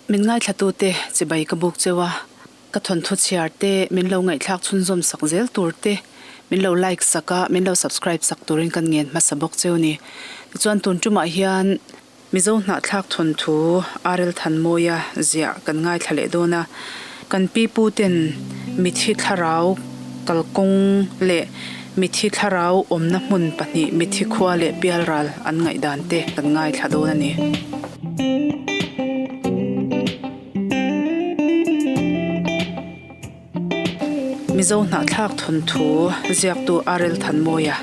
Min ngaithlatute chibai ka buk cheu a, ka thawnthu chhiar te min lo ngaihthlak chhunzawm sak zel tur te, min lo like sak a, min lo subscribe sak turin kan ngen hmasa bawk cheu ni. Tichuan tun tumah hian Mizo hnahthlak thawnthu RL Thanmawia ziah kan ngaithla leh dawn a, kan pi pu ten mithi thlarau kalkawng leh mithi thlarau awmna hmun pahnih mithi khua leh pialral an ngaihdan te kan ngaithla dawn a ni. Mizo hnahthlak thawnthu ziaktu RL Thanmawia.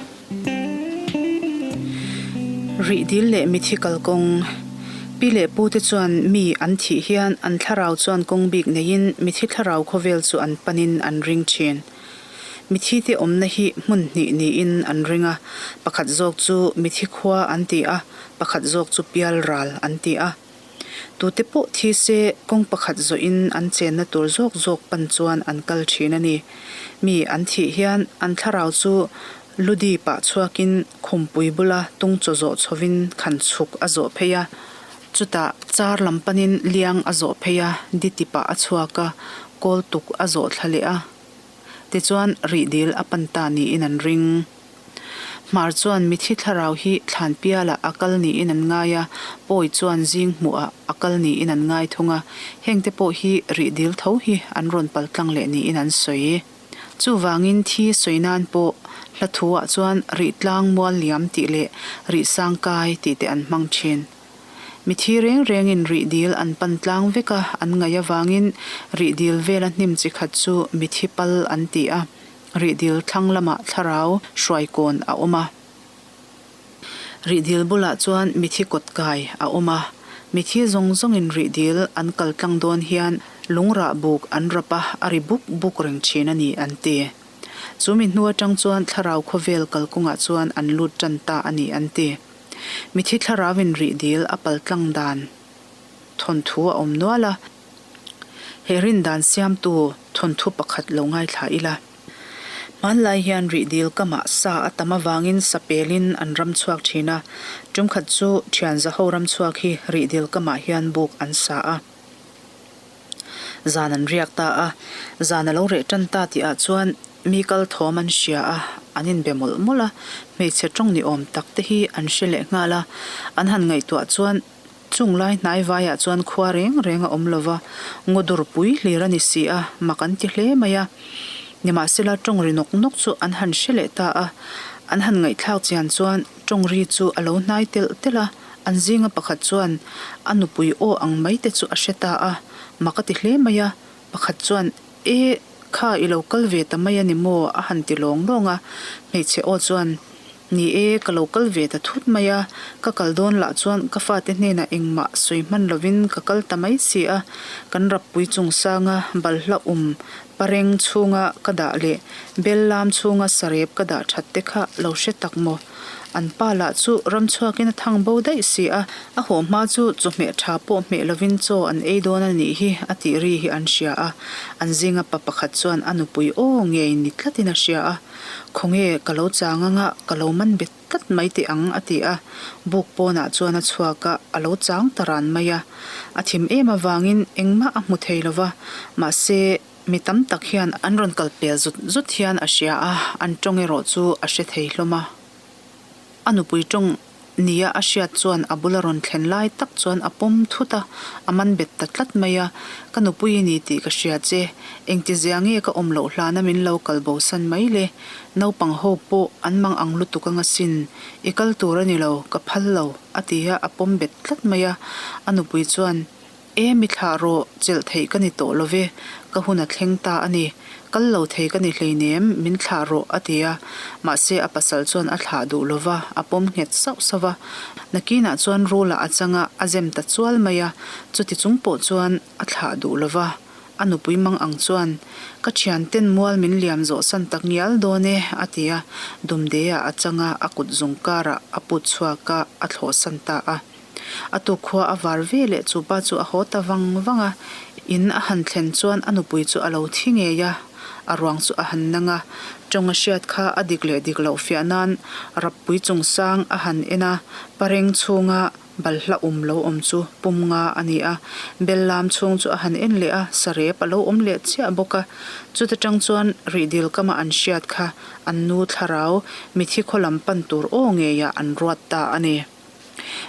Rih dil leh mithi kalkawng. Pi leh pu te chuan mi an thih hian an thlarau chuan kawng bik neiin mithi thlarau khawvel chu an panin an ring thin. Mithi te awmna hi hmun hnih niin an ring a, pakhat zawk chu mithi khua an ti a, pakhat zawk chu pial ral an ti a. Tute pawh thi se kawng pakhat zawhin an chenna tur zawk zawk pan chuan an kal thin a ni. Mi an thih hian an thlarau chu ludi pah chhuakin khumpui bula tung chaw zawh chhovin khan chhuk a zawh phei a. Chutah char lam panin liang a zawh phei a, di tipah a chhuak a, kawl tuk a zawh thla leh a. Tichuan rihdil a pan ta niin an ring. Hmar chuan mithi thlarau hi thlan pialah a kal niin an ngai a, Pawi chuan zing hmuhah a kal niin an ngai thung a, hengte pawh hi rihdil tho hi an rawn pal tlang leh niin an sawi. Chuvangin thi sawi nan pawh hla thuah chuan rihtlang mual liam tih leh rihsang kai tih te an hmang thin. Mithi reng rengin rihdil an pan tlang vek a, an ngaih avangin rihdil vela hnim chi khat chu mithi pal an ti a. Rihdil thlang lamah thlarau hruaikawn a awm a. Rihdil bulah chuan mithi kawt kai a awm a. Mithi zawng zawngin rihdil an kal tlang dawn hian lungrah buk an rap a, a ri buk buk reng thin a ni an ti. Chu mi hnu atang chuan thlarau khawvel kalkawngah chuan an lut tan ta a ni an ti. Mithi thlarauin rihdil a pal tlang dan thawnthu a awm nual a. He rindan siamtu thawnthu pakhat lo ngaithla ila. Hmanlai hian rihdil kamah sa a tam avangin sa pelin an ram chhuak thin a, tumkhat chu thian zaho ram chhuak hi rihdil kamah hian buk an sa a. Zan an riak ta a, zan a lo reh tan ta tihah chuan mi kal thawm an hria a, an inbe mawlh mawlh a, hmeichhe tawng ni awm tak te hi an hre leh nghal a, an han ngaihtuah chuan Chung lai hnai vaiah chuan khua reng reng a awm lo va, ngaw dur pui hlir a ni si a, mak an ti hle mai a. Nimahsela tawng ri nawk nawk chu an han hre leh ta a, an han ngaihthlak chian chuan tawng ri chu a lo hnai telh telh a, an zinga pakhat chuan a nupui aw ang mai te chu a hre ta a, mak a ti hle mai a, pakhat chuan E, kha i lo kal ve ta mai a ni maw? a han ti lawng lawng a, hmeichhe aw chuan Ni e, ka lo kal ve ta thut mai a, ka kal dawn lah chuan ka fate hnenah engmah sawi hman lovin ka kal ta mai si a, kan rappui chungsanga balhla um pareng chhunga ka dah leh bel lam chhunga sarep ka dah that te kha lo hre tak maw? An pa lah chu ram chhuakin a thang bo daih si a, a haw hma chu chawhmeh tha pawh hmeh lovin chaw an ei dawn a nih hi a tih ri hi an hria a, an zinga pa pakhat chuan a nupui aw ngei ni tlatin a hria a. Khawnge ka lo chang anga ka lo man bet tlat mai teh ang a ti a, buk pawnah chuan a chhuak a, a lo chang ta ran mai a. A thim em avangin engmah a hmu thei lo va, mahse mi tam tak hian an rawn kal pel zut zut hian a hria a, an tawng erawh chu a hre thei hlawm a. A nupui tawng nia a hriat chuan a bula rawn thlen lai tak chuan a pawm thut a, a man bet ta tlat mai a, Ka nupui i ni tih ka hria che, engti zia nge ka awm loh hlana min lo kal bosan mai le, naupang ho pawh an mang ang lutuk anga sin, i kal tur a ni lo, ka phal lo, a ti a, a pawm bet tlat mai a, a nupui chuan. E mi thlah rawh, chelh theih ka ni tawh lo ve, ka hun a thleng ta a ni. Kal lo thei ka ni hleinem, min thlah rawh, a ti a. Mahse a pasal chuan a thlah duh lo va, a pawm nghet sauh sauh va. Nakinah chuan rulah a chang a, a zem ta chual mai a. Chuti chung pawh chuan a thlah duh lo va. A nupui mang ang chuan, Ka thianten mual min liam zawh san tak ngial dawn e, a ti a. Dumdea a chang a, a kut zung karah a put chhuak a, a thlawhsan ta a. A tukkhua a var ve leh chu pa chu a haw ta vang vang a, in a han thlen chuan a nupui chu a lo thi ngei a, a ruang chu a han nang a, tawng a hriat kha a dik leh dik loh fiah nan rappui chungsang a han en a, pareng chhunga. Balhla um lo awm chu pum nga a ni a, bel lam chhung chu a han en leh a, sarep a lo awm leh chiah bawk a. Chuta tang chuan rihdil kama an hriat kha an nu thlarau mithi khaw lam pan tur aw ngeiah an ruat ta a ni.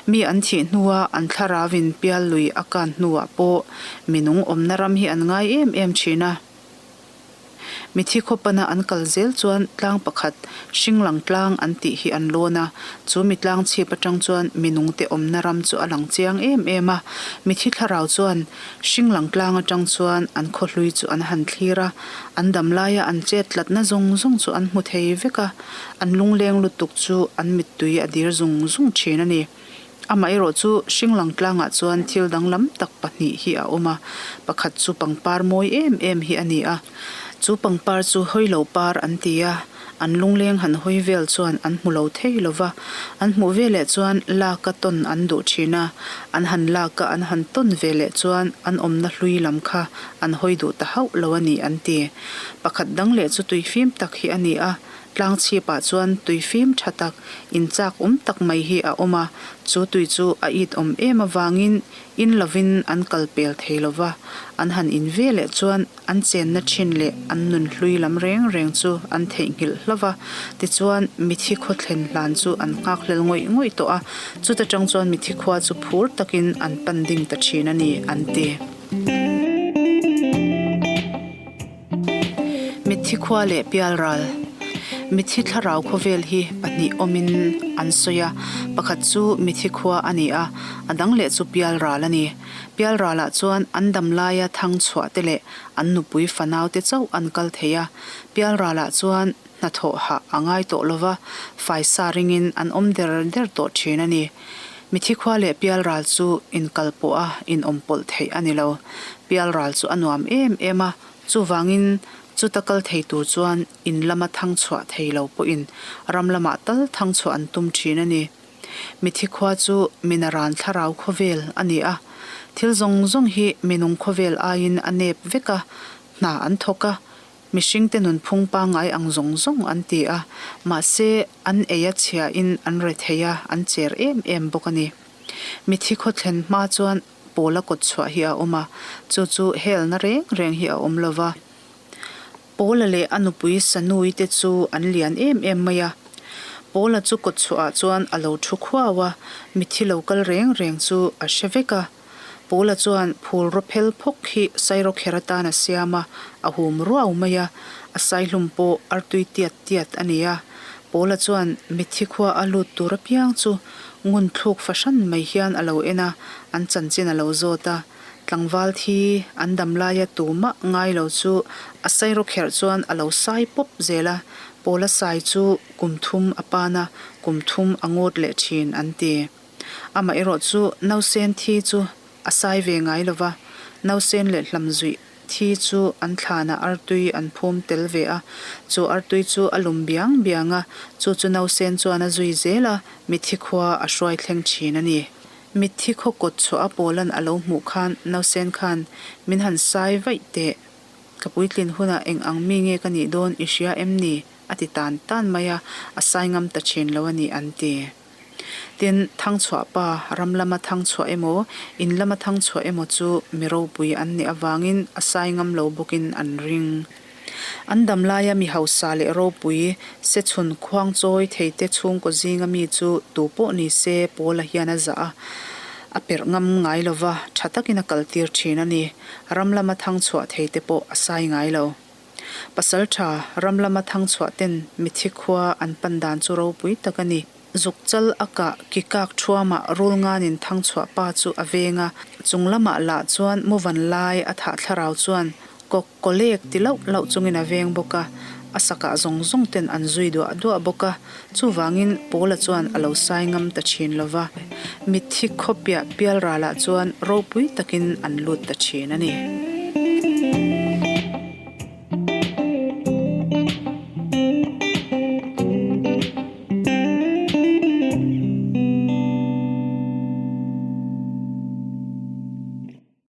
Mi an thih hnua an thlarauin pial lui a kan hnuah pawh minung awmna ram hi an ngai em em thin a. Mithi khawpana an kal zel chuan tlang pakhat, Hringlang tlang an tih hi an lawn a, chu mi tlang chhip atang chuan minungte awmna ram chu a lang chiang em em a. Mithi thlarau chuan Hringlang tlang atang chuan an khawhlui chu an han thlir a, an dam laia an chet tlatna zawng zawng chu an hmu thei vek a, an lungleng lutuk chu an mittui a dir zung zung thin a ni. Amaherawh chu Hringlang tlangah chuan thil danglam tak pahnih hi a awm a, pakhat chu pangpar mawi em em hi a ni a. Chu pangpar chu hawilo par an ti a, an lungleng han hawi vel chuan an hmu lo thei lo va, an hmuh veleh chuan lak a tawn an duh thin a, an han lak a an han tawn veleh chuan an awmna hlui lam kha an hawi duh ta hauh lo a ni an ti. Pakhat dang leh chu tuifim tak hi a ni a, Tlang chhipah chuan tui fim tha tak, in chak awm tak mai hi a awm a, chu tui chu a it awm em avangin in lovin an kal pel thei lo va, an han in ve leh chuan an chenna thin leh an nun hlui lam reng reng chu an theihnghilh hlo va, tichuan mithi khaw thlen hlan chu an nghak hlel ngawih ngawih tawh a, chuta tang chuan mithi khua chu phur takin an pan ding ta thin a ni, an ti. Mitthi khua leh pialral. Mitthi thlarau khawvel hi pahnih awmin an sawi a, pakhat chu mitthi khua a ni a, a dang leh chu pialral a ni. Pialralah chuan an dam laia thang chhuah te leh an nupui fanau te chauh an kal thei a, pialralah chuan hnathawh hah a ngai tawh lova, faisa ringin an awm der der tawh thin a ni. Mitthi khua leh pialral chu inkal pawh a inawm pawlh theih a ni lo. Pialral chu a nuam em em a, chuvangin chuta kal thei tur chuan in lama thang chhuah thei lo pawhin ram lamah tal thang chhuah an tum thin a ni. Mitthi khua chu minaran thlarau khawvel a ni a, thil zawng zawng hi minung khawvel aiin a nep vek a, hna an thawk a, Mihringte nunphung pangngai ang zawng zawng an ti a, mahse an ei a chhiain an rethei a, an cher em em bawk a ni. Mithi khaw thlen hma chuan pawla kawt chhuah hi a awm a, chu chu helna reng reng hi a awm lo va. Pawla leh a nupui Sanui te chu an lian em em mai a. Pawla chu kawt chhuahah chuan a lo thu khuau a, mithi lo kal reng reng chu a hre vek a. Paula chuan phul raw phel phawk hi sairawkher atan a siam a, a hum ruau mai a, a saihlum pawh artui tiat tiat a ni a. Paula chuan mitthi khua a lut tur apiang chu ngun thluk fahran mai hian a lo en a, an chanchin a lo zawt a. Tlangval thi an dam laia tumah ngai lo chu a sairawkherh chuan a lo sai pawp zel a, Paula sai chu kum thum a pan a, kum thum a ngawt leh thin an ti. Amaherawh chu nausen thi chu a sai ve ngai lo va, nausen leh hlamzuih thi chu an thlanah artui an phum tel ve a, chu artui chu a lum biang biang a, chu chu nausen chuan a zui zel a, mitthi khua a hruai thleng thin a ni. Mitthi khaw kawt chhuah a pawlan a lo hmuh khan nausen khan min han sai vaih teh, ka puitlin hunah eng ang mi nge ka nih dawn i hria em ni? a ti tan tan mai a, a sai ngam ta thin lo a ni an ti. Tin, thangchhuah pa, ram lama thangchhuah emaw, in lama thangchhuah emaw chu mi ropui an nih avangin a sai ngam lo bawkin an ring. An dam laia mi hausa leh ropui, sechhun khuang chawi theite chhungkaw zinga mi chu tu pawh ni se Paula hian a zah a, a perh ngam ngai lo va, tha takin a kaltir thin a ni. Ram lama thangchhuah theite pawh a sai ngai lo. Pasal tha, ram lama thangchhuah ten mithi khua an pan dan chu ropui tak a ni. Zuk chal a kah ki kak thuamah rul nganin thangchhuah pa chu a veng a, chung lamah lah chuan muvan lai a thah thlarau chuan kawk kawlek ti lauh lauh chungin a veng bawk a, a sakah zawng zawng ten an zui duah duah bawk a, chuvangin Paula chuan a lo sai ngam ta thin lo va, mitthi khawpiah pialralah chuan ropui takin an lut ta thin a ni.